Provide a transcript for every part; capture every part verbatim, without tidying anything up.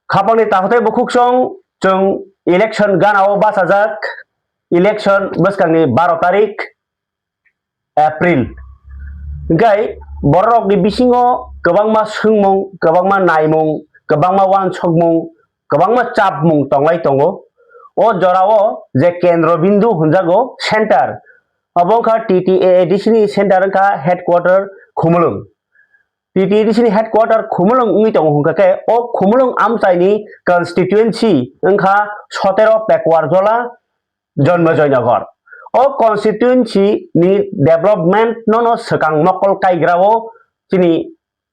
Khapangni takhwtai bukhuksong chwng election gana o bachajak, election bwskangni baro tarik April. Hwnkhe bororokni bisingo kwbangma swngmung, kwbangma naimung, kwbangma uansukmung, kwbangma chapmung tonglai tongo. O jorao je kendro bindu hwnjago center, obo wngkha T T A A D C ni center wngkha headquarter Khumulwng. T T A A D C ni headquarter Khumulwng wngwi tongo hwnkha khe o Khumulwng amchaini constituency wngkha sotero Pekuarjola, Jonmojoynagar. O constituency ni development no no swkang mokol kaigra o chini,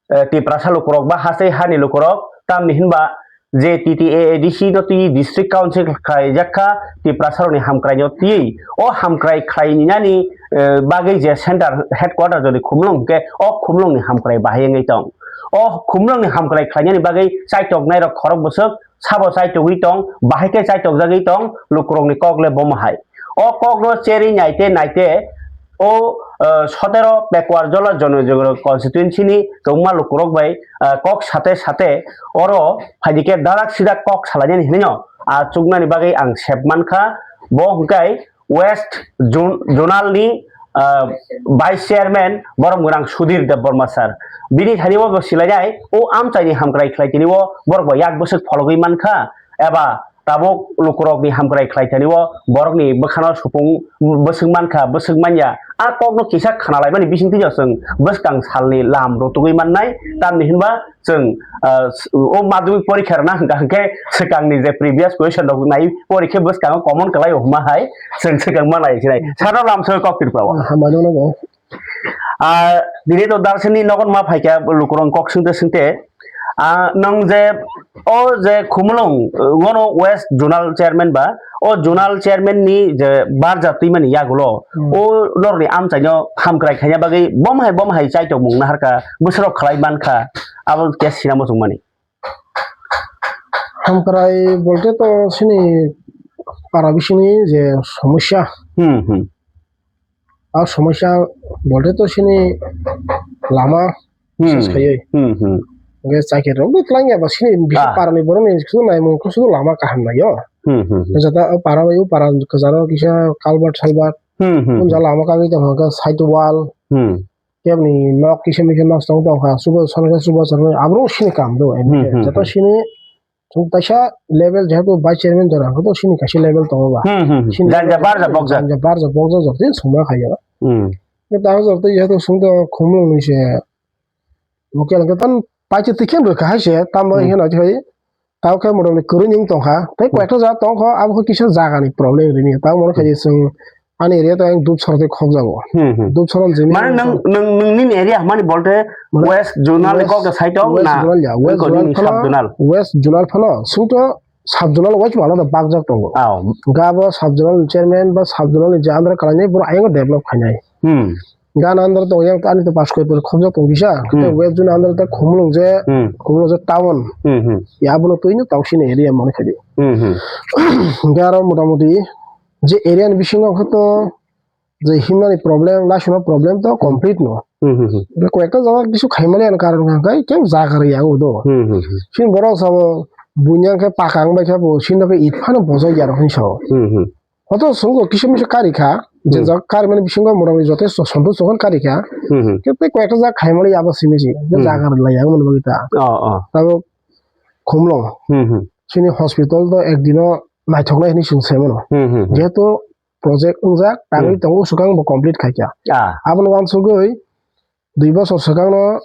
eh, Tiprasa lukurok ba hastei hani lukurok, tamni hinba je T T A A D C no twi district council khlaijak kha Tiprasa rokni hamkrai no twi. O hamkrai khlai nani, eh, bagwi je center headquarter jodi Khumulwng hwnkhe o Khumulwng ni hamkrai bahai wngwi tong. O Khumulwng ni hamkrai khlainani bagwi chaitok nairok khorok bwswk sabo chaitogwi tong, bahai khe chaitokjagwi tong, lukurokni kok le bomo hai. O kokno cherwi naite naite o, eh, sotero Pekuarjola Jonmojoynagar constituency ni kwbangma lukurok bai, eh, kok sate sate oro phaidi khe dadak sidak kok salainani hinwi no achuknani bagwi ang sep mankha. Bo hwnkhe West Zon-, Zonal ni, ah, Vice Chairman borok mwrang Sudhir Debbarma sir. Bini thani o bo silainai o amchaini hamkrai khlai tini o borok bo yak bwswk phologwi mankha eba tabuk lukurokni hamkrai khlai thani o borokni bwkhano supung bwswk mankha, bwswk manya. A kokno kisa khanalaimani bisingtwi no chwng bwskang salni lam rwtugwi mannai, tamni hinba chwng, ah, s-, o madhyamik porikha rwna hwnkha hwnkhe swkangni je previous question rok nai porikhe bwskango common kwlai o hwnma hai chwng swkang ma nai sinai. Sano lamsoi kok Tripura o. Hambai no no. Ah, dini to darsini nogon ma phaikha lukurok kok swngte swngte. Ah, nwng je o je Khumulwng, uh, ngono West Zonal Chairman ba, o Zonal Chairman ni je barja twimani yagulo, Hmm. o norni amchaino hamkrai khaina bagwi bom hai bom hai chaitokmung naharkha, bwswrok khlai mankha, abo khe sinamo chwngmani. Hamkrai bolte to sini para bisingni je somosya. Hmm, hmm. A somosya bolte to sini lama Hmm. sis khaiwi. Hmm, hmm. Hwnkhe chakhe rok bo twlang ya ba sini bisi Ah. parani borokni sudu naimung khe sudu lama kaham nai o. Hmm, hmm, hmm. Jata o para bai o para kwcharo kisa culvert salvert. Hmm, hmm, Unja hmm. lama kagwi tongkha hwnkhe side wall. Hmm. Kebni nok kisa misa nok tong tongkha. Subo sanakhe subo sanakhe aborok sini kam do. Hmm, hmm, Jata hmm. sini Chwng kaisa level jehetu vice chairman jora hwnkhe to sini kaisa level tongo ba. Hmm, hmm, hmm. Sini Janja level barja bokjak. Janja barja bokjak jora tei songma khaio. Hmm. Tei tamo jora tei jehetu songdo Khumulwng ni se local hwnkhe tamo paithago twi khe rwkha hai se tamo Hmm. hino tei tamo khe motamoti kwrwi ni wng tongkha. Tei Hmm. koyekta jaga tongkha abo khe kisa jaga ni problem rini. Tamo mano khe Hmm. chwng Ani area to ang Dupsora tei khokjago. Hmm, hmm. Dupsora ni jini Mane nwng, nwng, nwng nini area hwnmani bolte Mane West Zonal ni West, kok de side o West na Zonal ya, West wngkha Zonal nini phano, sub zonal? West Zonal phano, sungto sub zonal wise mano da bakjak tongo. Aw. Ga bo sub zonal chairman ba sub zonal ni je under kalainai boro ayang develop khainai. Hmm. Ga na under tongo yang ani to pas koi pore khokjak tongo kisa. Hmm. West Zonal under ta Khumulwng je, Hmm. Khumulwng je town. Hmm, hmm. Ya bono twi no town sini area mani khaidi. Hmm, hmm. Ga ro motamoti je area ni bisingo khe to je himnani problem, laisuna problem to complete no. Hmm, hmm, hmm. Be koyekta jaga kisu khaimani ani karon hwnkha khe khe jaga rwya o do. Hmm, hmm, hmm. Chini borok sabo buini hwnkhe paka wngbai khe bo chini khe it phano bojok ya rok hinwi sao. Hmm, hmm. Hoto chwngbo kisu misu kari kha, je Hmm. jaga karimani bisingo motamoti jotesto sontusto khe kari kha. Hmm, hmm. Khe tei koyekta jaga khaimani abo simi se, je Hmm. jaga rwlai ya mani bagwi ta. Oh, oh. Tabuk Khumulwng. Hmm, hmm. Chini hospital to ekdino naithoknai hinwi chwng sai mano. Hmm, hmm, hmm. Jehetu project wngjak, tangwi Hmm. tongo, swkang bo complete khaikha. Ah. Abono uansugwi dui bosor swkangno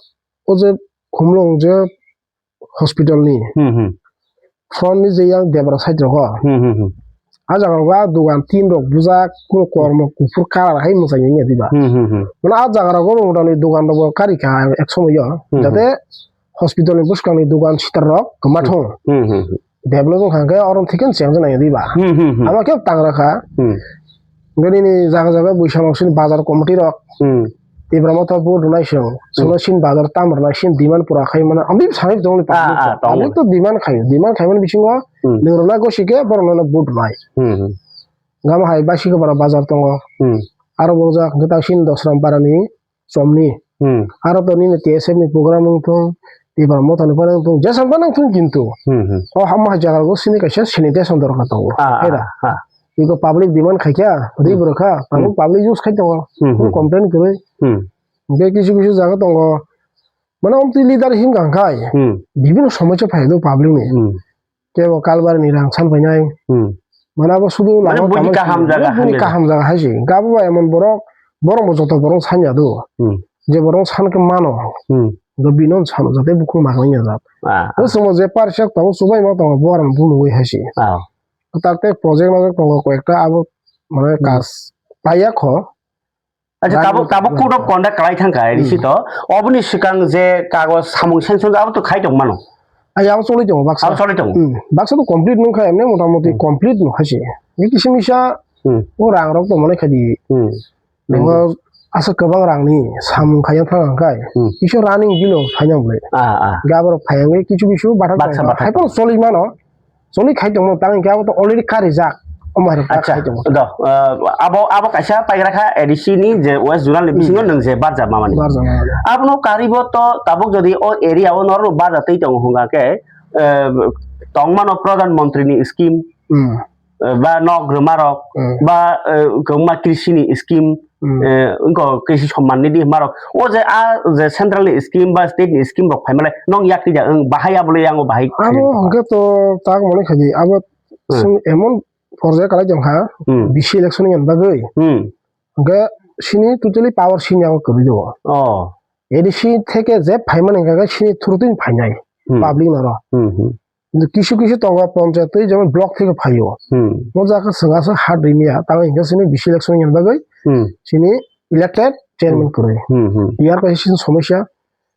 o je Khumulwng je hospital ni Hmm, hmm. front ni je yang debra side rogo. Hmm, hmm, hmm. A jaga rogo a dogan tin rok bujak, kunu kormo kuphur kalar hai mwchang ya diba. Hmm, hmm, hmm. Mane a jaga rogo motamoti dogan rogo kari kha ek somoyo. Hmm, hmm. Jate hospital ni bwskang ni dogan sitar rok kwma Hmm. thung. Hmm, hmm, hmm. Develop wngkha hwnkhe oro thikhe chengjaknai diba. Hmm, hmm, hmm. Amo khe tangra kha. Hmm. Hwnkhe nini jaga jaga buisa mangsini bazar committee rok. Hmm. Tipra motha vote rwnai song. Hmm. Songno sin bazar tam rwnai sin demand pura khai mano. Amtwi sanai tongo ni Ah, ah, public tongo. Public to demand khai. Demand khai mani bisingo Hmm. nwng rwnai gosi khe borok no vote rwnai. Hmm, hmm. Gama hai baisi khe bara bazar tongo. Hmm. Aro bo jak hwnkhe tak sin Dosram para ni chomni. Hmm. Aro to nini T S F ni program wng thung, Tibra motha ni panang tung, jesa panang tung kintu. Hmm, hmm. O hamma jaga go sini kaisa sanitation dorkar tongo. Ah, ah, Hera. Ah. Iko public demand khai kha, Hmm. ri bro kha, Hmm. public use khai tongo. Hmm, hmm. Complain kwrwi. Hmm. Be kisu kisu jaga tongo. Mane omtwi leader him gang khai. Hmm. Bibino somosya phai do public ni. Hmm. Kebo kalbar ni rang san painai. Hmm. Mane abo sudu Mane lama buini tamo kaham sini. Jaga Buini hamya kaham jaga hai si. Gabo ba emon borok, borok bo joto borok sanya do. Hmm. Je borok san khe mano. Hmm. Go bino sano jate bukhuk ma khlai ya jat. Ah. O somo je parsak tongo chubai ma tongo bo aram bu nugui hai si. Ah. Takte project no tongo koyekta abo mane Hmm. kas paiya kho. Acha, Rang tabuk, tabuk code of conduct kalai thangkha, Hmm. risi to. Oboni swkang je kagoj samung sanction abo to khai tong mano. Ai, abo choli tongo, baksa. Abo choli tongo. Hmm, baksa to complete nung kha, emne motamoti Hmm. complete nung kha se. Ni kisim kisa, Hmm. o rang rok to mane khadi. Hmm. Nongo asa kwbang rang ni samung khai thang ang kai. Hmm. Kisa running bill o phaina bole. Ah, ah. Gabor phai ang kisu kisu bathak Baksa, tong. Baksa. Hai to choli mano. Choli khai tongmo tang hinkhe abo to already karijak. Omo hai rok ta Acha, khai tongo. Do, uh, abo, abo kaisa paigra kha A D C ni je West Zonal ni Hmm. bisingo nwng je barja mamani. Barja mamani. Abono karibo to tabuk jodi o area o norok barja twi tongo hwnga khe, uh, tongmano Pradhan Mantri ni scheme, Hmm. uh, ba nok rwma rok, Hmm. ba, uh, kwbangma krishi ni scheme, Hmm. eh, wngkha kisi somman ni di marok. O je a je central ni scheme ba state ni scheme rok phaimale nong yak tida wng bahai abole yango bahai Abo khaidi. Hwnkhe to tak mone khaidi. Abo Hmm. sung emon porjai kalai tong kha. Hmm. B C election ni bagwi. Hmm. Hwnkhe sini totally power sini abo kwrwi do. Oh. A D C theke je phaimani hwnkhe sini through twi phainai. Hmm. Public noro. Hmm, hmm. Kintu kisu kisu tongo ponchayat twi jemon block theke phaio. Hmm. O jaga swng aswk hat rimya, tamo hinkhe sini B C election ni bagwi Hmm. sini elected chairman Hmm. kwrwi. Hmm, hmm. Yar kaisa sini somosya.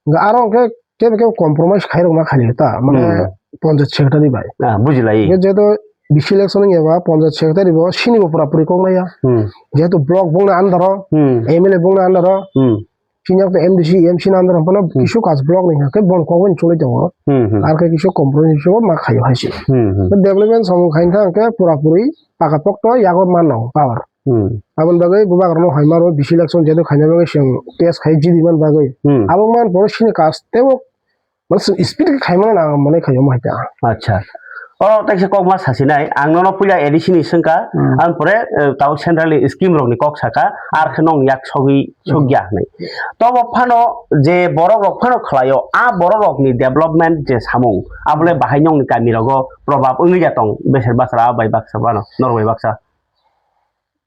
Hwnkhe aro hwnkhe kebo kebo compromise khairokma khali ta, mane Hmm. ponchayat secretary bai. Ah, bujilai. Hwnkhe jehetu B C election ni ba ponchayat secretary bo sini bo pura puri kok naiya. Hmm. Jehetu block bongni under o, Hmm. M L A bongni under o, Hmm. Sini to M D C, M C nang dara phano Hmm. kisu kas block ni hwnkhe bon kok bai choli tongo. Hmm, hmm. Ar khe kisu compromise o ma khaio hai se. Hmm, hmm. Development samung khaina hwnkhe pura puri paka pokto yago mano power. Hmm. Aboni bagwi bubagrano hai maro B C election jeto khaina bagwi siyang test khai jidi man bagwi. Hmm. Abo man poro sini kas tebo Mane chwng speed khe khaimano na ang mane khaio mo hai ta. Acha. Oro taisa kok ma sasinai, ang nono puila A D C ni swngkha, Hmm. ang pore, eh, tao central ni scheme rok ni kok saka, ar khe nong yak sogwi, Hmm. sogya hinwi. Tobo phano je borok rok phano khlaio, a borok rok ni development je samung, abole bahai nong ni kami rogo probab wngwi ya tong, beser baksa, a bai baksa bano, norok bai baksa.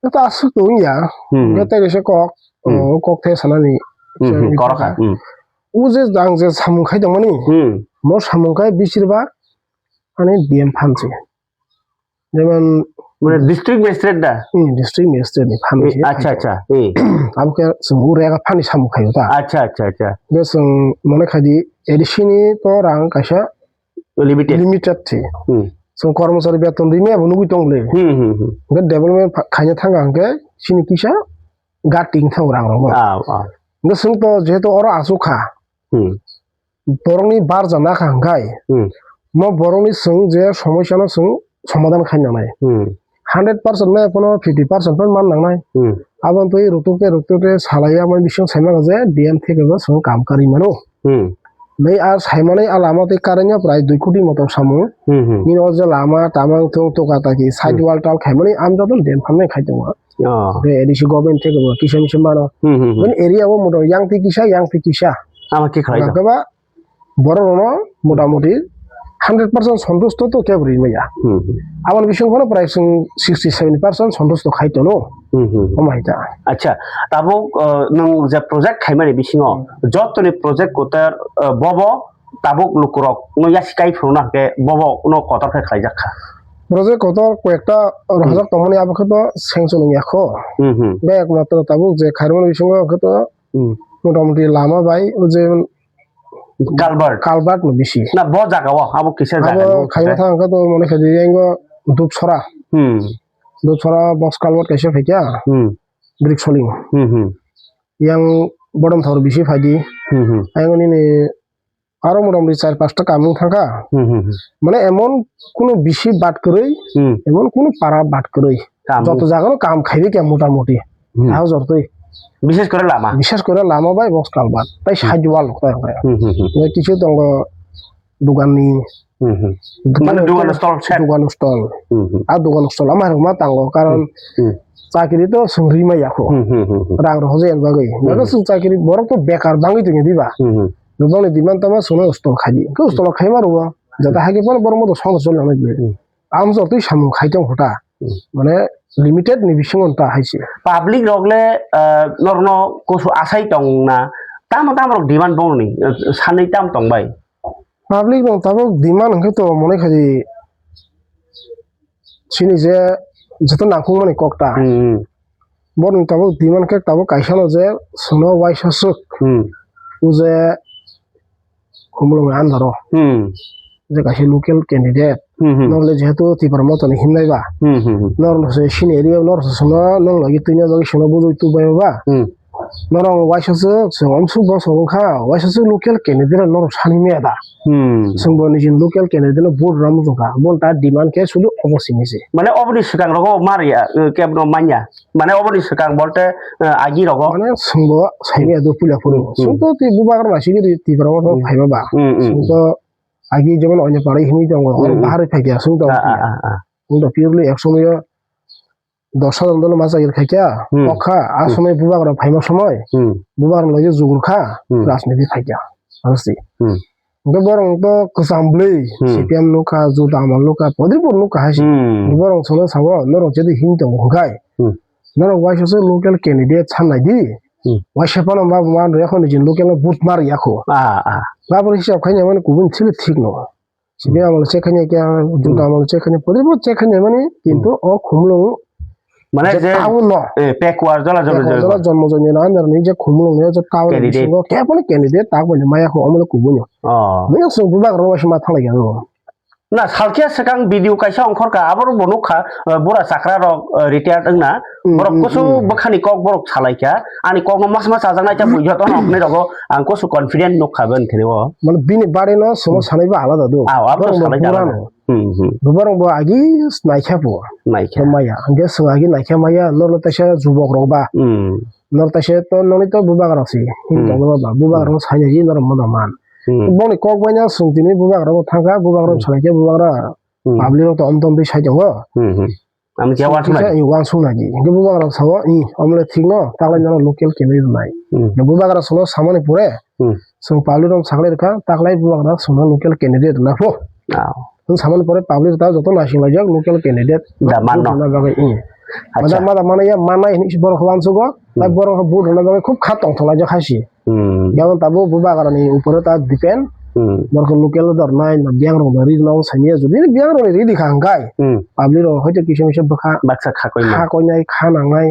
Ito aswk tong ya, Hmm. ito kaisa kok, Hmm. o kok the sanani, Hmm, hmm, kok kha, hmm. O je ang je samung khai tongmani, Hmm. mo samung khai bisir ba ani D M phan se. Jemon Mane district magistrate da? Hmm, district magistrate ni phan Eh, se. acha, acha. Eh. Abo khe chwng o rega phan ni samung khai ta. Acha, acha, acha. Je chwng mone khai di A D C ni to rang kaisa Limited. Limited se. Hmm. Chwng kormosari beton rimya bo nugwi tong le. Hmm, hmm, hmm. Hwnkhe development pha-, khaina thang hwnkhe sini kisa gating thang rang rok. Ah, ah. Hwnkhe chwng to jehetu oro aswk kha. Hmm. Borokni barja nakha hwnkhe Hmm. mo borokni chwng je somosya no chwng somadhan khai nangnai. Hmm. Hundred percent maya phano fifty percent phano man nangnai. Hmm. Aboni twi rwtuk tei rwtuk tei salai aboni bising sai mano je D M theke bo chwng kam karwi mano. Hmm. Nai a saimani a lama tei karanya prai dui koti motom samung. Hmm, hmm. Nini o je lama tamang thung toka taki side Hmm. wall tal khaimani amjado D M phan nai khai tongo. Oh. Tei A D C government theke bo kisa misa mano. Hmm, hmm, hmm. Bini area o motom yang twi kisa, yang twi kisa. Ama khe khlai Hwnkhe ba borok rokno motamoti hundred percent sontusto to kebo ri maya. Hmm, hmm. Aboni bising phano prai chwng sixty seventy percent sontusto khai tono. Hmm, hmm, hmm. Omo hai ta. Acha, tabuk, uh, nwng je project khaimani bisingo, Hmm. jotoni project kotor, uh, bobo tabuk lukurok no yasi kai phuru na hwnkhe bobo no kotor khe khlaijak kha. Project kotor koyekta Hmm. rohorjak tongmani abo khe to sanction wngya kho. Hmm, hmm. Be ekmatro tabuk je khairokmani bisingo hwnkhe to Hmm. motamoti lama bai o je Culvert. Culvert no bisi. Na bo jaga o, abo kisa jaga Abo no khaima kisa. Thang khe to mone khe di yango Dupsora. Hmm. Dupsora box culvert kaisa phaikya. Hmm. Brick soling. Hmm, hmm. Yang bodom thor bisi phaidi. Hmm, hmm. Ayang nini aro motamoti char pasta kamung thangkha. Hmm, hmm, hmm. Mane emon kuno bisi bat kwrwi, Hmm. emon kuno para bat kwrwi. Kam. Joto jaga no kam khaiwi kya motamoti. Hmm. Tao jortwi. Bishes kore lama. Bishes kore lama bai box culvert. Tai Hmm. side wall rok tai. Hmm, hmm, hmm. Bai kichu tongo dugan ni. Hmm, hmm. Mane dugan stall set. Dugan stall. Hmm, hmm. A dugan stall ama rok ma tango karon Hmm. chakiri to sungri ma yakho. Hmm, hmm, hmm, hmm. Rang rok hoje en bagwi. Hmm. Mane sung chakiri borok to bekar bangwi tongya diba. Hmm, hmm. Rubang ni demand tama sungno stall khai di. Ko stall khai ma rwo. Jata hagi pon borok mo to song chol nang. Hmm. Amjor twi samung khai tong khuta. Hmm. Mane limited ni bisingo ta hai se. Public rok le, ah, norno kusu asai tong na, tamo tamo rok demand bong ni, eh, sanwi tam tong bai. Public rok tabuk demand hwnkhe to mone khai chini je joto nangkukmani kok ta. Hmm. Borok ni tabuk demand khe tabuk kaisa no je sono waisa swk. Hmm. O je Khumulwng ni under o. Hmm. Je kaisa local candidate. Hmm, hmm. Nokle jehetu Tipra Motha ni himnai ba. Hmm, hmm, hmm. Norok se sini area o norok se sono nong lagi twi na bagwi sono bujui tubai ba. Hmm. Norok waisa se chwng omsuk bosong wngkha, waisa se local candidate norok sani maya da. Hmm. Chwng bo nijin local candidate no vote rwna muchungkha. Bo ta demand khe sulu obo simi se. Mane oboni swkang rogo mar ya, eh, kebno manya. Mane oboni swkang bolte, eh, agi rogo. Mane chwngbo saimaya do puila phuru. Hmm. Chwngto tei bubagra naisingwi twi Tipra o Hmm. phaiba ba. Hmm, hmm. Chwngto agi jemon onyo parai hinwi tongo, oro Hmm. bahar phaikya chwngto Ah, ah, ah, ah. Chwngto purely ek somoyo dos hajar dolo masa ir khaikya. Hmm. Okha, a Hmm. somoi bubagra phaima somoi. Hmm. Bubagra logi jugurkha, Hmm. rajniti phaikya. Arsi. Hmm. Hwnkhe borok to kwcham bwlwi, Hmm. C P M nukha, Jodha Amal nukha, Podripur nukha hai se. Hmm. Borok sono sabo, norok jodi him tongo hwnkhe. Hmm. Norok waisa se local candidate san nai di. Hmm. Waisa phano ma, ma, ma, yakhon nijin local no vote mar yakho. Ah, ah. Gabor hisab khaina mani kubun thili thik no. C P M Hmm. amal check khaina kya, Jodha Hmm. amal check khaina, Podripur check khaina mani, kintu Hmm. o Khumulwng Mane je je, town no. Eh, backward jola jola Backward jola. Jola jonmo jonmi no under ni je Khumulwng ni je town ni Candidate. Bisingo keboni candidate tak boni maya ko omole kubunyo. Oh. Maya sung bubagra waisa ma thalai ya. Na salkia swkang video kaisa ongkhorkha, aboro bo nukha, eh, bura chakra rok, eh, retired wngna. Hmm, Borok hmm, kusu hmm. Bwkhani kok borok salaikha. Ani kokno mas mas chajaknai ta buijo tono hoknai rogo ang kusu confident nukha ben thini o. Mane bini bari no sono Hmm. sanai ba alada do. Ah, abo Borok no salai bura alada. No. Hmm, hmm. Borok bo agi naikha bo. Naikha. Maya. Hingke swng agi naikha maya, norok taisa jubok rok ba. Hmm. Norok taisa to noni to bubagra si. Hmm. Him tongma ba. Bubagra Hmm. no sai nai norok mano man. Hmm. Boni kok bai no swng tini bubagra bo thangkha, bubagra Hmm. salai khe bubagra Hmm. public rok to om tom twi sai tongo. Hmm, hmm. Ami khe wansuk nai. Wansuk nai. Hingke bubagra sao, i, omle thik no, taklai nano local candidate nai. Hmm. Bubagra sono samani pore, Hmm. Chwng public rok saklai rwkha, taklai bubagra chwngno local candidate rwna pho. Ah. Chwng samani pore public ta joto naising laijak local candidate Da, manno. Rwna bagwi, i. Acha. Mada, mada, mana ya, mana hini borok wansugo, Hmm. Tai borok vote rwna bagwi khub kha tongthok laijak hai se. Hmm. Jemon tabuk bubagra ni upore ta depend, Hmm. Borok local dornai, na biyang rok no ri rwna saniya, jodi biyang rok ni ri di kha hwnkhe, Hmm. Public rok hoito kisa misa bwkha Baksa kha koinai. Kha koinai, kha nangnai.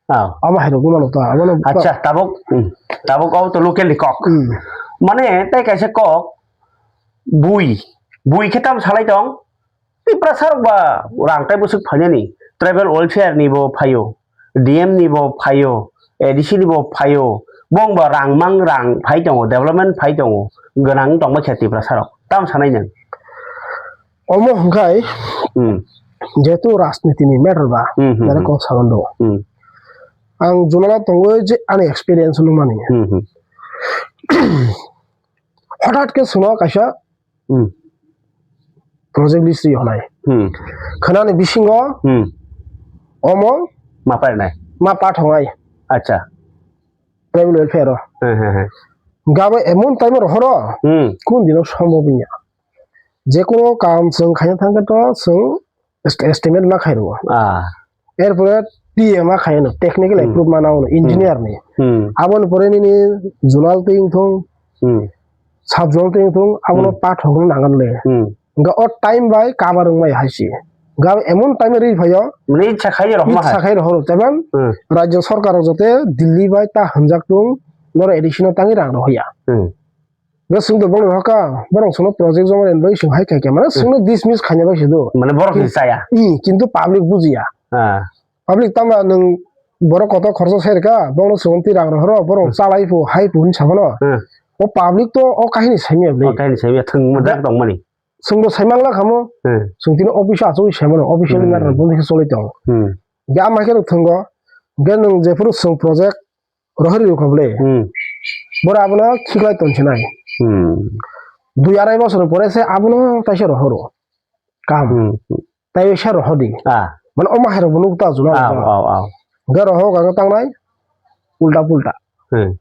Ah. Abo hai rok mano ta, abo no Acha, tabuk, hmm, tabuk abo to local ni kok. Hmm. Mane, tai kaisa kok, bui, bui khe tam salai tong, Tiprasa rok ba rang tai bwswk phainani, tribal welfare ni bo phaio, D M ni bo phaio, A D C ni bo phaio, bong ba rang mang rang phai tongo, development phai tongo, gwnang tongma khe Tiprasa rok, tam sanai nang. Omo hwnkhe, Hmm. Jehetu rajniti ni matter ba, Hmm, hmm, jara hmm. Kok sagon do. Hmm. Ang junala tongo je ani experience nung mani. Hmm, hmm. Hothat khe sono kaisa Hmm. Project list ri honai. Hmm. Khwnani bisingo Hmm. Omo Ma parinai. Ma pathongnai. Acha. Tribal welfare o. He, he, he. Gabo emon time ro horo. Hmm. Kun dino sombo binya. Jekono kam chwng khaina thangkhe to chwng est-, estimate ma khairwo. Ah. Erpore T M a khaino, technical Hmm. Approve ma nangno, engineer Hmm. Ni. Hmm. Aboni pore nini zonal twi wngthung, Hmm. Sub zonal twi wngthung, abono Hmm. Pathogno nangan le. Hmm. Hingke o time bai cover wngmai hai se. Hingke emon time ri phaio, Mane itsa khai rok ma itsa hai. Khai rok horo, jemon Hmm. Rajya sarkar rok jote Delhi bai ta hamjak tung, noro additional tangwi rang rok hoya. Hmm. Hingke swngdo bono hoka, borok sono project joma ren bai swng hai khaikha, mane Hmm. Swngno dismiss khaina bai se do. Mane borok Ki-, ni chaya. I, kintu public bujiya. Ah. Public tamo nwng borok kotor khoroksa sai rwkha, bono swngam twi rang rohoro, borok Hmm. Chalai phu, hai phu hwnwi saphano. Hmm. O public to o kahini saimya bwle. O kahini saimya thwng majak tongmani. Swngbo saimang la khamo. Hmm. Swng tini office o achugwi saimano, officially Hmm. Matter bono khe choli tongo. Hmm. Hingke ama khe rok thwngo, hingke nwng jephuru swng project Rohori rwkha bwle. Hmm. Boro abono khiklai tonsinai. Hmm. Dui arai bosor pore se abono taisa rohoro. Kam. Hmm. Tai esa rohodi. Ah. Mane omo hai rok bo nuk ta juna. Ah, ah, ah. Ga roho ga tangnai. Ulta pulta. Hmm.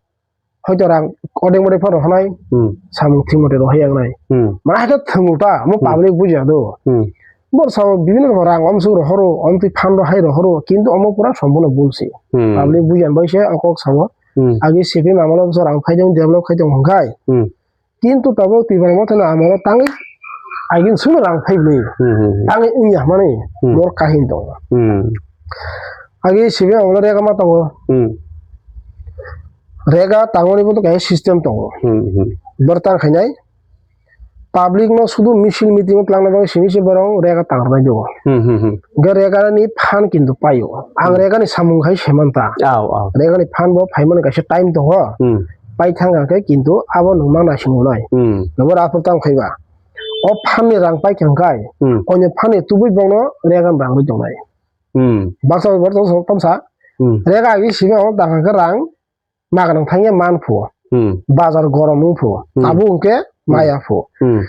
Hoito rang odeng mode phano hanai, hmm, samung thik mote rohai ang nai. Hmm. Mane haikhe thwngmung ta, omo, hmm, public bujiya do. Hmm. Bor sao bibhinno rang omsuk rohoro, omtwi phan rohai rohoro, kintu omo pura sombono bul se. Hmm. Public bujiya bai se o kok sao. Hmm. Agi C P M amalo bwsa rang phai tong, develop khai tong hwnkhe. Hmm. Kintu tabuk Tipra Motha ni amalo tangwi agin sumno rang phai bwlwi. Hmm, hmm, hmm. Tangwi wngya hwnmani, hmm, bor kahin tongo. Hmm. Agi C P M amalo rega ma tongo. Hmm. Rega tangmani bo to kaisa system tongo. Hmm, hmm. Bor tang khainai public no sudu misil meeting o twlangna bagwi simi se borok rega tangrwnai do. Hmm, hmm, hmm. Hwnkhe rega ni phan kintu paio. Ang, hmm, rega ni samung khai se manta. Aw, aw. Rega ni phan bo phaimani kaisa time tongo. Hmm. Pai thang khe kintu abo nwng ma naising nai. Hmm. Nabo raphur tang khaiba. O phan ni rang pai thang khai. Hmm. Onyo phan ni tubui bono rega ni rang bai tongnai. Hmm. Baksa bor tong tamsa. Hmm. Rega agi simi o dang khe rang maganang thangya man phu. Hmm. Bazar gorom wng phu. Hmm. Tabuk hwnkhe, hmm, maya phu. Hmm.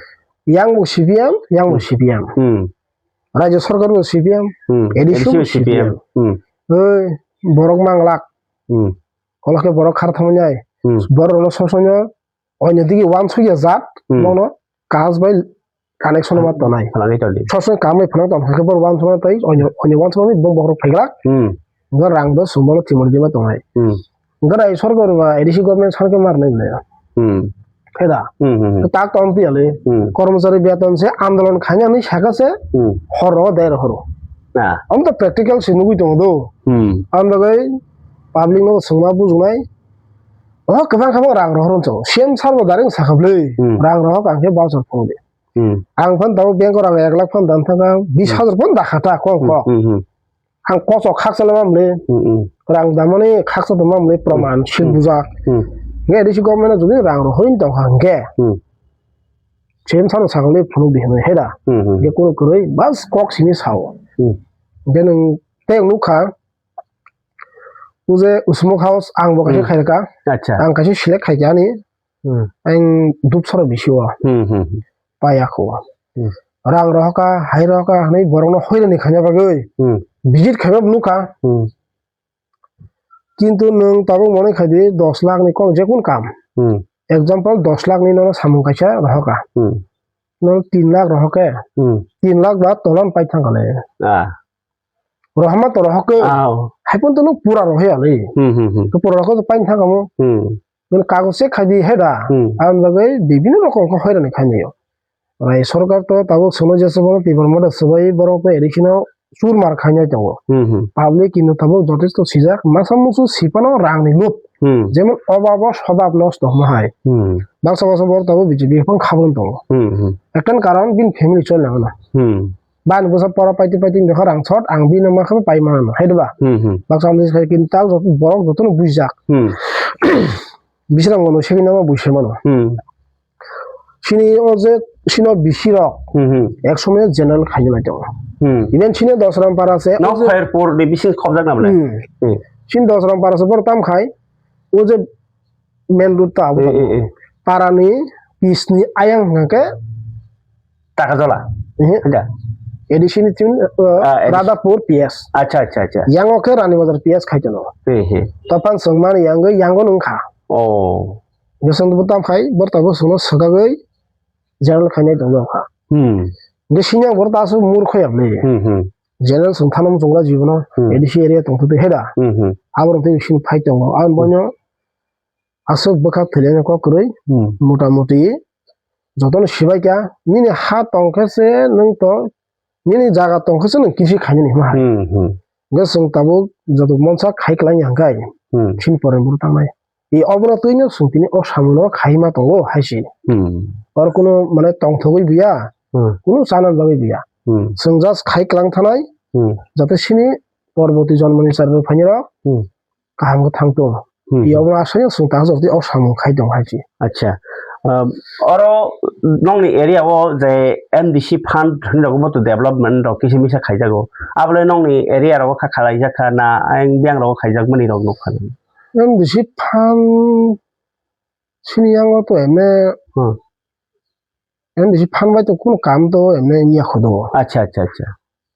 Yang bo C P M, yang bo, hmm, C P M. Hmm. Rajya sarkar bo C P M, hmm, A D C bo, A D C bo C P M. C P M. Hmm. Oi, borok manglak. Hmm. Ola khe borok khar thangmani ai. Hmm. Borok no sosoino oino digi wansukya jat, hmm, bono kas bai connection ma tonai. Phalangwi tongdi. Sosoino kamai phano tong khe borok wansukma tai oino, oino wansukma bong bokhorok phaiglak. Hmm. Hwnkhe rang bo sumano thimani dima tongnai. Hmm. Hwnkhe rai sorkar ba A D C government sarkar mar nai le. Hmm. Khe da. Hmm, hmm, hmm. Tak tong piya le. Hmm. Kormochari beton se andolon khaina hinwi saka se, hmm, horo dai horo. Ah. Am to practical se nugui tongo do. Hmm. Am bagwi public no swngma bujunai. O kwbang khe bo rang rohor wngkha. C M sir bo direct sakha bwlwi. Hmm. Rang rohor ang khe voucher phone de. Hmm. Ang phan tabuk bank o rang ek lakh phan dan thangkha, hmm, bis hajar phan dakha ta kok, hmm, kok. Hmm, hmm. Ang koso khaksa le mamle. Hmm, hmm. Rang damani khaksa to mamle proman, hmm, sil, hmm, bujak. Hmm. Nge A D C government jodi rang rohor wng tongkha hwnkhe. Hmm. C M sir sakha le phunuk di hinwi heda. Hmm, hmm. Nge kunu kwrwi bas kok simi sao. Hmm. Nge nwng tei nukha. O je Usmuk House ang bo kaisa, hmm, khairokha. Acha. Ang kaisa select khaikha ani. Hmm. Ang dupsaro bisi o. Hmm, hmm, hmm. Paya kho. Hmm. Rang rohoka, hai rohoka, hwnwi borokno hoirani khaina bagwi. Hmm. Visit khaiba nukha. Hmm. Kintu nwng tabuk mone khaidi dos lakh ni kok jekun kam. Hmm. Example, dos lakh ni nono samung kaisa rohoka. Hmm. Nono tin lakh rohoke. Hmm. Tin lakh ba tolan pai thangkale. Ah. Rohorma to rohok ke. Aw. Hai pon to no pura rohe ale. Hmm, hmm, hmm. To pura rohok to pain thang kamo. Hmm. Nang kago se khai di heda. Hmm. Ang bagai bibino rokom ko hoira ni khai niyo. Rai sorkar to tabuk sono jesa bono Tipra Motha swbai borok to A D C no sur mar khai nai tongo. Hmm, hmm. Public kino tabuk jotesto sijak masa musu sipano rang ni lup. Hmm. Jemon obabo sobab nosto homa hai. Hmm. Baksa baksa borok tabuk B J P phang khabon tongo. Hmm, hmm. Ekkan karon bin family chol nangana. Hmm. Bani bwsa pora paiti paiti wngkha rang sot, ang bini ma khe pai mano, hai diba? Hmm, hmm. Baksa amtwi sai kintu tak jot-, borok jotono bujak. Hmm. Bisrang bono sebi nama bui se mano. Hmm. Sini o je sino bisi rok, hmm, hmm, ek somoy general khaina lai tongo. Hmm. Even sini Dosram para se, no o je Khairpur ni bisi khobjak na bole. Hmm. Hmm. Sini Dosram para se bor tam khai, o je main road ta abo. Eh, eh, eh. Parani pisni ayang hwnkha khe Takajola. Ehe. Hwnkha? A D C ni tun, uh, ah, A D C. Radhapur P S. Acha, acha, acha. Yang o khe Rani Bazar P S khai tono. He, he. Tophan songmani yang o, yang o nung kha. Oh. Bosong bo tam khai, bor tabo sono swkagwi general khainai tong kha. Hmm. Ge sinya bor ta su murkho ya le. Hmm, hmm. General song thanam chungra jibono, hmm, A D C area tong thudi heda. Hmm, hmm. Aboro tei sin phai tongo. Ang bono aswk bwkhak thwilaina kok kwrwi, hmm, mota moti jotono sibai kha, nini ha tong khe se nwng to, nini jaga tong khe se nwng kisi khainani hwnwi hai. Hmm, hmm. Hwnkhe chwng tabuk joto monsa khai kwlai ya hwnkhe, hmm, chini pore buru tangnai. I obono twino chwng tini o samungo khai ma tongo hai se. Hmm. Oro kuno mane tongthogwi buya, hmm, kuno chana bagwi buya. Hmm. Chwng just khai kwlang thanai, hmm, jate sini porboti jonmoni charwk phainai rok, hmm, kaham khe thang tongo. Hmm. Yokno aswk swng ta jok tei o samung khai tong hai se. Acha. Um, oro nokni area o je M D C fund hinwi rok bo to development rok kisa misa khaijago. Abole nokni area rogo kha khalaijak kha na ayang biyang rogo khaijakmani rok nukha. M D C phan sini yango to emne, Hmm. M D C phan bai to kuno kam to emne niya khodo. Acha, acha, acha.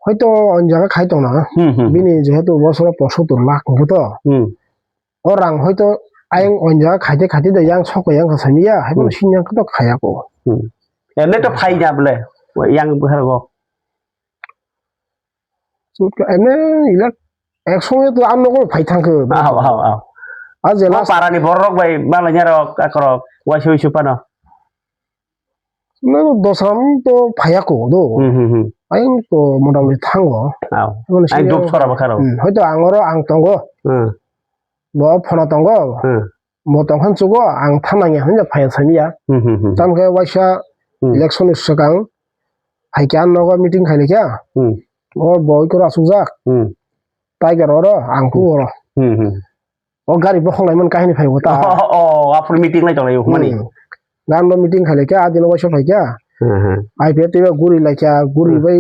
Hoito on jaga khai tongna. Hmm, hmm, hmm. Bini jehetu bosoro posotur lakh wngkhe to. Hmm. O rang hoito ayang on jaga khaite khaite da yang sokoi yang kha samiya, hai bono Hmm. sini yang to khaya ko. Hmm. Emne to phai na bole, yang bwkhar go. Emne ila ek somoi to ang nogo phai thangkhe. Aw, aw, aw. A jela O parani borok bai malanya rok, akorok, waisa wisu pano. No, dosram to phaya ko do. Hmm, hmm, hmm. Ayang to motamoti thango. Aw. Emon Ayang sini dop ang sora bwkharo. Hmm, hoito ang oro ang tongo. Hmm. Bo phano tongo. Hmm. Bo tongkhan chugo ang thanangya hinja phaya samiya. Hmm, hmm, hmm. Tamkhe waisa Hmm. election ni swkang phaikya nogo meeting khailikya. Hmm. O boi koro asukjak. Hmm. Tiger oro ang ku oro. Hmm, hmm. O gari bokhok laimani kahini phai bo ta. Oh, oh, aphuru meeting lai tong lai mani. Hmm. Gando meeting khai lai kha, adino waisa phai kha. Hmm, hmm. I P F T ba guri lai kha, guri Hmm. bai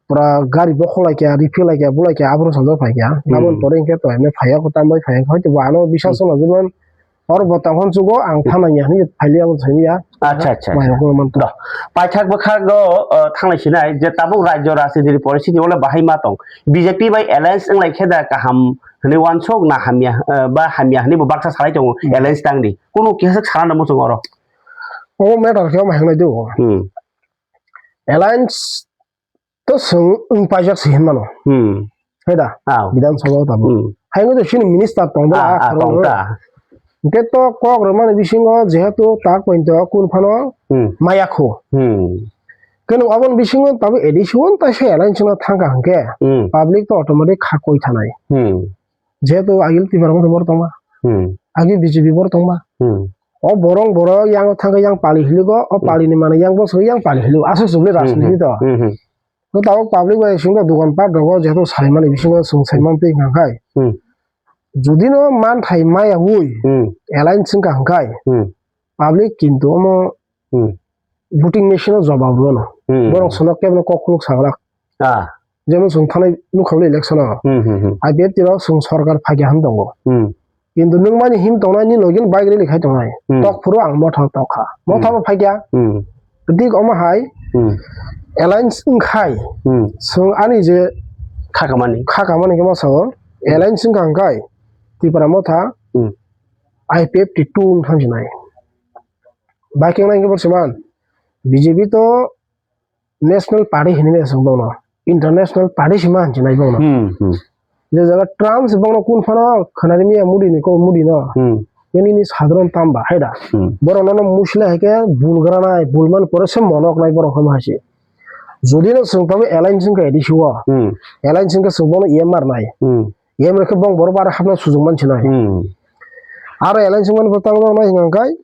pura gari bokhok lai kha, refill lai kha, bulai kha, aphuru sajak phai kha. Hmm. Gabon pore hinkhe to hemle phai ya, ko tam bai phai ya, hoito bo ano biswas Hmm. no jibon. Or bo tang hon chugo ang Hmm. thana ya, hinwi phai liya bo thani ya. Acha, acha, Mai acha. Ko man to. Doh. Paithak bwkhak go, uh, thanglai sinai je tabuk rajyo rajniti poristiti wala bahai ma tong. B J P bai alliance wng lai khe da kaham hinwi wansuk na hamya, uh, ba hamya hinwi bo baksa salai tongo Hmm. alliance tang di. Kunu kisa sana na muchung oro. O matter khe ma hanglai do. Hmm. Alliance to swng wng paijak se hinmano. Hmm. Heda? Aw. Bidhan Sabha o tabuk. Hmm. Haino to sini minister tong Ah, bwla ah, khoroknwi. Tong ta. Hwnkhe to kok rwmani bisingo jehetu tak pointo kun phano Hmm. maya kho. Hmm. Khe nwng aboni bisingo tabuk A D C o ta se alliance no thangkha hwnkhe Hmm. public to automatic kha koi thanai. Hmm. Jehetu agil Tipra Motha borok tongma. Hmm. Agil B J P borok tongma. Hmm. O borok borok yang thangkhe yang pali hiligo, o Hmm. pali ni manwi yang bosok yang pali hiligo. Aswk swk le Hmm, rajniti hmm. to. Hmm, hmm. To tabuk public bai singdo dokan pat rogo jehetu saimani bisingo swng saimani twi hwnka khai. Hmm. Jodi no manthai maya ui Hmm. alliance wngkha hwnkhai Hmm. public kintu omo Hmm. voting machine o jobab rwno. Hmm. Borok sono kebo no kok khuluk saglak. Ah. Jemon chwng thanai nukha election o Hmm, hmm, hmm. I P F T rok chwng sorkar phaikya hwn tongo. Hmm. Kintu nwng mani him tongnai ni logi bike rally khai tongnai. Hmm. Tok phuru ang motha tok kha. Motha Hmm. bo phaikya. Hmm. Dik omo hai Hmm. alliance wngkhai Hmm. chwng ani je Khakamani. khakamani khe ma sao Hmm. alliance wngkha hwnkhe Tipra Motha Hmm. I P F T two wng thansinai. Bai khe nai khe borok se man B J P to National Party hinwi maya chwng bono. International Party se ma hinwi nai bono. Hmm, hmm. Je jaga Trump se bono kun phano khwnari miya Modi ni ko Modi no. Hmm. Nini ni sadharon tamba hai da. Hmm. Borok no musla hai khe bul granai, bul man pore se monok nai borok hama hai se. Jodi no chwng tamo alliance wngkha A D C o. Hmm. Alliance wngkha chwng bono E M R nai. Hmm. E M R khe bong borok aro hapna sujung man sinai. Hmm. Aro alliance wngmani bo tamo nai hwnka khe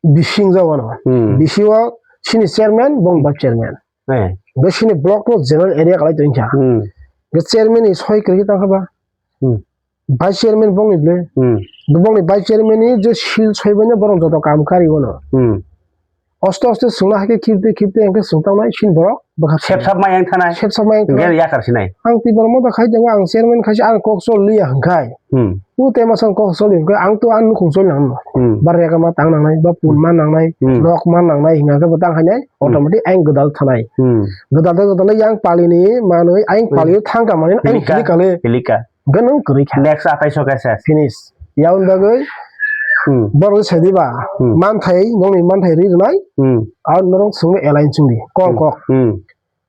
bising jagano. Hmm. B C o sini chairman, bong vice chairman. Eh. Be sini block no general area kalai tongkha. Hmm. Be chairman ni soi kwrwi tangkha ba. Hmm. Vice chairman bong ni ble. Hmm. Be bong ni vice chairman ni je sil soi bani borok joto kam kari wano. Hmm. Oste oste sungna hake khibde khibde engke sungtang nai sin borok. Bwkha Sep sap mayang thanai. Sep sap mayang thanai. Gel yakar sinai. Ang twi borok motha khai tongo, ang chairman khai se ang kok chol liya hwnkhe. Hmm. U tema sang kok choli hwnkhe ang to ang nukhung choli nang no. Hmm. Bar rega ma tang nangnai, ba pun ma nangnai, Hmm. nok ma nangnai hingkhe bo tang khainai, Hmm. automatic ang gwdal thanai. Hmm. Gwdal tha gwdal yang pali ni manwi ang Hmm. pali thang ka mani ang Hilika. Hilika le. Hilika. Hwnkhe nwng kwrwi kha. Next atai so khe ses. Finish. Yaun bagwi Hmm. borok se di ba Hmm. manthai, nokni manthai ri rwnai, Hmm. ar norok sungwi alliance wngdi. Kok Hmm. kok. Hmm.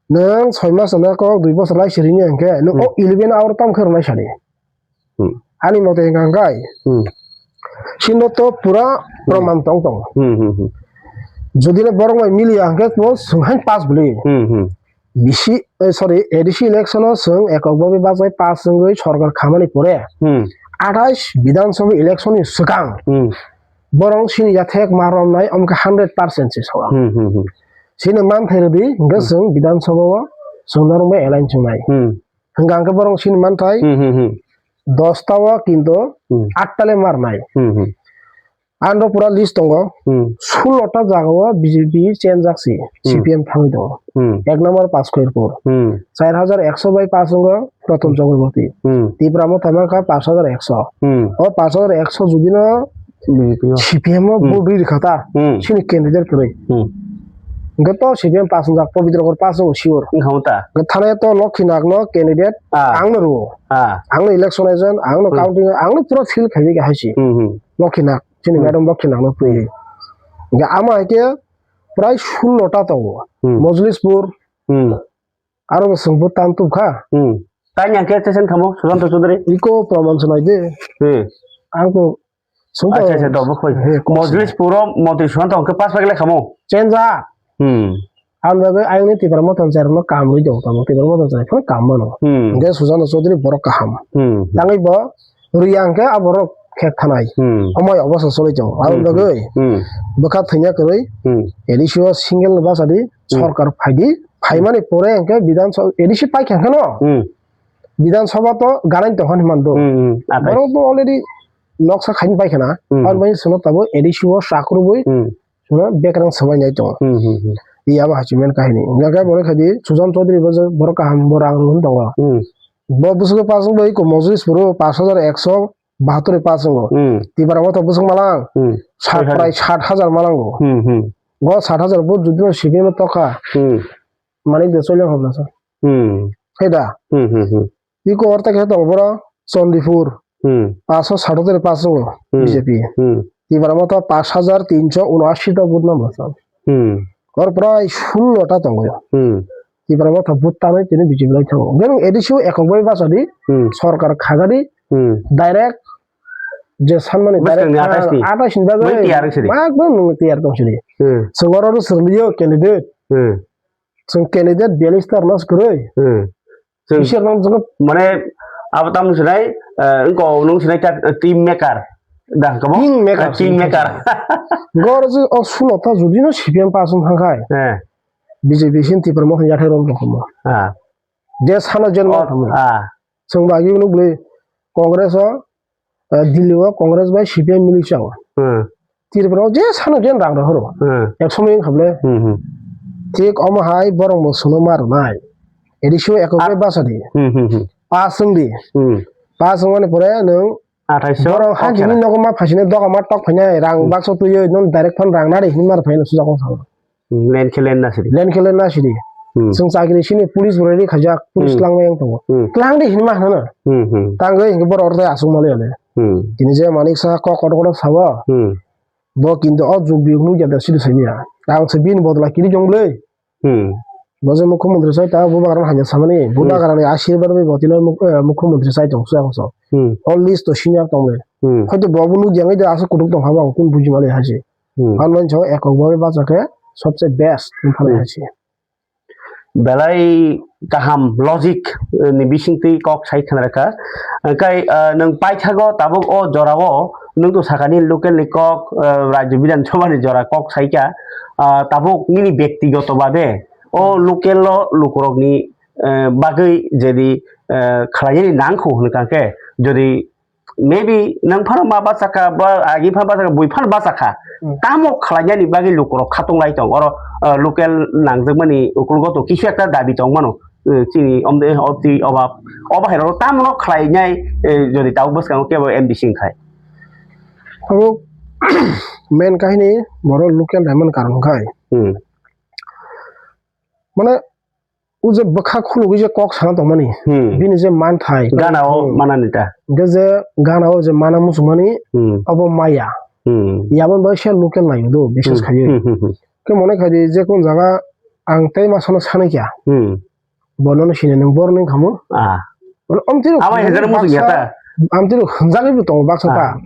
Nwng soi mas no kok dui bosor lai siri ni hwnkhe nwng Hmm. o eleven hour tam khe rwnai sadi. Hmm. Ani mote hwnkha hwnkhe Hmm. sino to pura Hmm. proman tong tong. Hmm, hmm, hmm. Jodi le borok bai miliya hwnkhe to swng hai pass bwlwi. Hmm, hmm. B C, eh, sorry, A D C election o swng ekok babi bachai pass wngwi sorkar khamani pore Hmm. athais Bidhan Sabha election ni swkang Hmm. borok sini yathek ma romnai omkhe hundred percent se soa. Hmm, hmm, hmm. Sini manthai rwdi hwnkhe Hmm. swng Bidhan Sabha o swng norok bai alliance wngnai. Hmm. Hwnkha hwnkhe borok sini manthai Hmm, hmm, hmm. Dosta o kintu Hmm. atta le marnai. Hmm, hmm. Ano pura list tongo. Hmm. Sullo ta jaga o B J P chenjak si, Hmm. C P M thangwi tongo. Hmm. Ek number Panch Khairpur. Hmm. Char hajar ekso bai pass wngo Pratom Chakraborty. Hmm. Tipra Motha mankha panch hajar ekso. Hmm. O panch hajar ekso judi no B J P o. C P M o Hmm. vote rwi rwkha ta, Hmm. chini candidate kwrwi. Hmm. Hwnkhe to C P M pass wngjak, Pabitra Gorkar pass wngo sure. Wngkha ta. Hwnkhe thani to Lokhi Nag no candidate Ah. ang no rwo. Ah. Ang no election agent, ang no Hmm. counting, ang no pura field khaiwi khe hai si. Hmm, hmm. Lokhi Nag, chini Hmm. madam Lokhi Nag no twi. Hwnkhe ama hai khe prai sullo ta tongo. Hmm. Mojlispur, Hmm. aro bo chwng bo tan tubkha. Hmm. Tani ang khe session khamo, Sushanta Chaudhary? Iko proman se nai de. Hmm. Ang to chwng to Acha, acha, to bo khoi. He, kok Mojlis se. Puro Mantri Sushanta ang khe pass paikle khamo. Chenjak. Hmm. Ang bagwi ayang ni Tipra Motha ni chairman no kam rwi tongo, tamo Tipra Motha ni chairman phano kam mano. Hmm. Hwnkhe Sushanta Chaudhary borok kaham. Hmm. Tangwi bo Riyang khe a borok khek thanai. Hmm. Omo hai obostha choli tongo. Aboni Hmm, bagwi hmm. Bwkha thwina kwrwi Hmm. A D C o single ni bachadi Hmm. sorkar phaidi. Phaimani pore hwnkhe Bidhan Sabha, A D C paikha hwnkhe no? Hmm. Bidhan Sabha to ganai tongkha hinwi mando. Hmm, hmm. Atai. Borok bo already noksa khaini paikhana. Hmm. Aboni bagwi chwngno tabuk A D C o chakrubwi Hmm. Chwngno bekrang swbai nai tongo. Hmm, hmm, hmm. Iya bo hachimani kahini. Hwnkhe borok khaidi Sujan Chaudhary bo je borok kaham bo rang rwhwn tongo. Hmm. Bo bwswk pass wngwi ko Mojlis Puro pash hajar ekso bahatur pass wngo. Hmm. Tipra Motha bwswk malang Hmm. sat prai sat hajar malango. Hmm, hmm. Go sat hajar bo judino C P M tokha. Hmm. Manik de chole hobna sa. Hmm. Heda. Hmm, hmm, hmm. Iko orta khe tongo boro Chandipur. Hmm. Pash sat hajar pass wngo Hmm. B J P. Hmm. Tipra Motha pash hajar tinso unashi ta vote number sa. Hmm. Or prai sullo ta tongo. Hmm. Tipra Motha vote tanwi tini B J P lai thango. Hwnkhe nwng A D C o ekok bai bachadi Hmm. sorkar khagadi Hmm. direct je sanmani Bwskangni direct atais ni. Atais ni bagwi Bai tiyar wng sidi. Mak bo nwng tiyar tong sidi. Hmm. Chwng oro rw swrwngyo candidate. Hmm. Chwng candidate biyalish ta rwna se kwrwi. Hmm. Chwng Bisi rwna chwng mane abo tamo sinai, eh, wngko nung sinai ta team maker. Da, kamo? King maker, Eh, king king maker. Maker. Goro je o sulo ta judi no C P M pass wng thang khai. Eh. B J P sin Tipra Motha yathai rok rokmo. Ah. Je sano jen Oh, ma thamo. Ah. Chwng bagi unu bwlwi Congress o, eh, Delhi o Congress bai C P M mili chao. Hmm. Tripura o je sano jen rang rohoro. Hmm. Ek somoi wngkha bwle. Hmm, hmm. Thik omo hai borok bo sono ma rwnai. A D C o ekok bai Ah. bachadi. Hmm, hmm, hmm. Pass wngdi. Hmm. Pass wngmani pore nwng Athaiso borok kok hajini sera. Nogo ma phaisina doga ma tok phainai rang Hmm. baksa twiwi non direct phone rang nari hinwi ma rwphai no sujak wng salo. Hmm, len khe len na sidi. Len khe len na sidi. Hmm. Chwng chakri sini police bo ready khaijak, police Hmm. twlangmai wng tongo. Hmm. Twlang di hinwi ma hwnna. Hmm, hmm. Tangwi hinkhe borok orthe aswk mali ale. Hmm. Tini je manik sa kok kotor kotor sabo. Hmm. Bo kintu o jug biyung nukya da sidi saiya. Ang se bini bodol kiri jong le. Hmm. Bo je mukhyamantri sai ta bubagra hanya samani. Hmm. Bubagra ni ashirbad bai bo tino muk-, eh, mukhyamantri sai tong su ang so. Hmm. All list to senior tong le. Hmm. Hoito bo bo nukya ngai da aswk kutuk tong habo ang kun buji mali haji. Hmm. Ang mancho ekok babe bacha khe sobse best wngkha Hmm. hai se. Belai kaham logic, eh, ni bisingtwi kok sai khna rwkha. Hwnkhe, eh, nwng paithago tabuk o jorao nwng to sakani local ni kok, eh, Rajya Bidhan Sabha ni jora kok saikha. Ah, tabuk nini bektigoto babe o Hmm. local o lukurokni, eh, bagwi jedi, eh, khlainani nangkhu hwnkha khe jodi maybe nwng phano ma bachakha, ba agi phano bachakha, bui phano bachakha. Hmm. Tamo khlainani bagwi lukurok khatung lai tong. Oro, uh, local nangjwkmani ukulgo to kisu ekta dabi tong mano. Uh, chini omde, obtwi, obab, obo hai rok tamo no khlainai, eh, jodi tabuk bwskango kebo M D C wngkhai. Abo main kahini borok local naimani karon khai. Hmm. Mane, o je bwkha khulugwi je kok sana tongmani, Hmm. bini je manthai, Gana o Hmm. manani ta. Hwnkhe je gana o je mana muchungmani, Hmm. abo maya. Hmm. Yaboni bagwi se local naio do, bises Hmm. khaiwi. Hmm, hmm, hmm. Khe mone khai di, je kun jaga ang tei ma sano sanwi kya. Hmm. Bono no sini nwng bor nwng khamu. Ah. Bono omtwi rok Abo hwnjagwi hezar muchung ya baksa, ta. Amtwi rok hwnjagwi bo tongo baksa Ah. ta.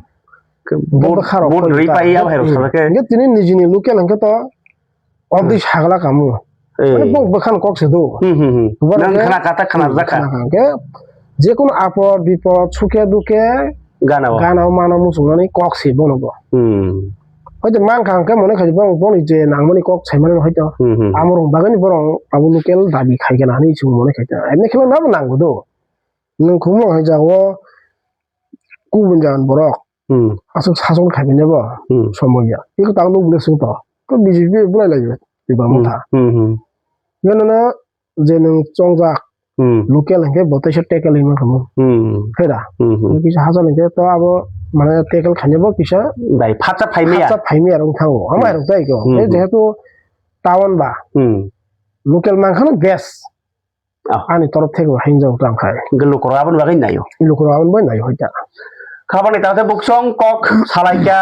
Bo Bo-, kharok bo koi ri ta. pai ya bai rok Hmm. sana khe. Hwnkhe tini nijini local hwnkhe to Obdi Hmm. sagla kamu. Eh. Mane bong bwkhan kok se do. Hmm, hmm, hmm. Boro Nang khe khna kata khna Hmm, jakha. khna kha. Khe jekunu apod, bipod, sukhe dukhe, Gana o. gana o mano muchungnani kok se bono bo. Hmm. Hoito mankha hwnkhe mone khai bong boni je nangmani kok saimani hoito. Hmm, hmm. Amorok bagani borok abo local dabi khaigena hinwi chwng mone khai ta. Emni kheno nabo nango do. Nwng khumung hai jago kubun jagan borok. Hmm. Aswk sason khaimani bo Hmm. Somoi ya. Iko tang nuk nuk sung to. Ko B J P bulai lai ba. Iba Hmm. motha. Hmm, hmm. Nana je nwng chongjak Hmm. Local hwnkhe bo teisa tackle hinwi mangkha mo. Hmm. Khe da? Hmm, hmm. Kisa hachal hwnkhe to abo mane tackle khainai bo kisa Dai, phatsa phaimaya. Phatsa phaimaya rwng thango. Ama Hmm. rwng tei ko. Hmm, Tei hmm. Jehetu town ba Hmm. Local mangkhano best. Ah. Ani torop thebo hinjao tang khai. Hwnkhe lukurok aboni bagwi naio. Lukurok aboni bagwi naio hoita. Khabangni takhte buksong kok salaikha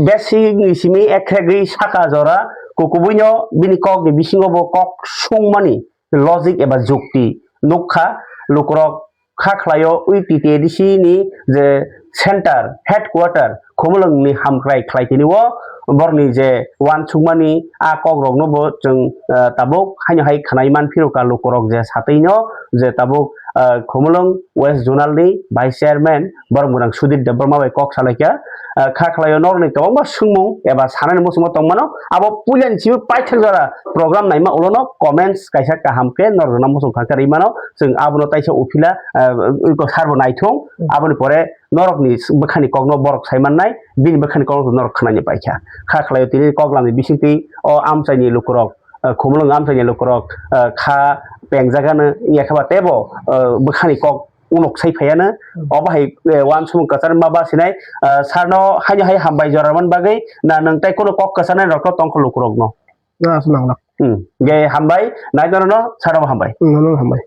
besi ni simi ekhrek gwi saka jora kukubuino bini kokni bisingo bo kok sungmani logic eba jukti nukha lukurok kha khlaio ui T T A D C ni je center headquarter Khumulwng ni hamkrai khlai tini o borokni je uansukmani a kok rok no bo chwng ah, tabuk haino hai khwnai man phiro ka lukurok je satwi no je tabuk ah, Khumulwng West Zonal ni Vice Chairman borok mwnang Sudip Debbarma bai kok salaikha ah, kha khlaio norokni kwbangma swngmung eba sanani muchungma tongmano abo puilani simi paithak jora program naima ulono comments kaisa kaham khe norok rwna muchung kha khe rwi mano chwng abono taisa uphila ah, ui ko sar bo naithung aboni pore norokni bwkhani kokno borok sai mannai bini bwkhani kokno norok khwnani paikha kha khlaio tini koklamni bisingtwi o amchaini lukurok ah, Khumulwng amchaini lukurok ah, kha pengjagano wngya khe ba teibo ah, bwkhani kok unok sai phaiano obo hai eh, uansukmung kwchar ma basinai ah, sarno haino hai hambai jora man bagwi na nwng tei kono kok kwcharnai rokno tongkha lukurokno. Na aswk nanglak. Hmm. Ge hambai nai norokno sarno hambai. Hmm, nono hambai.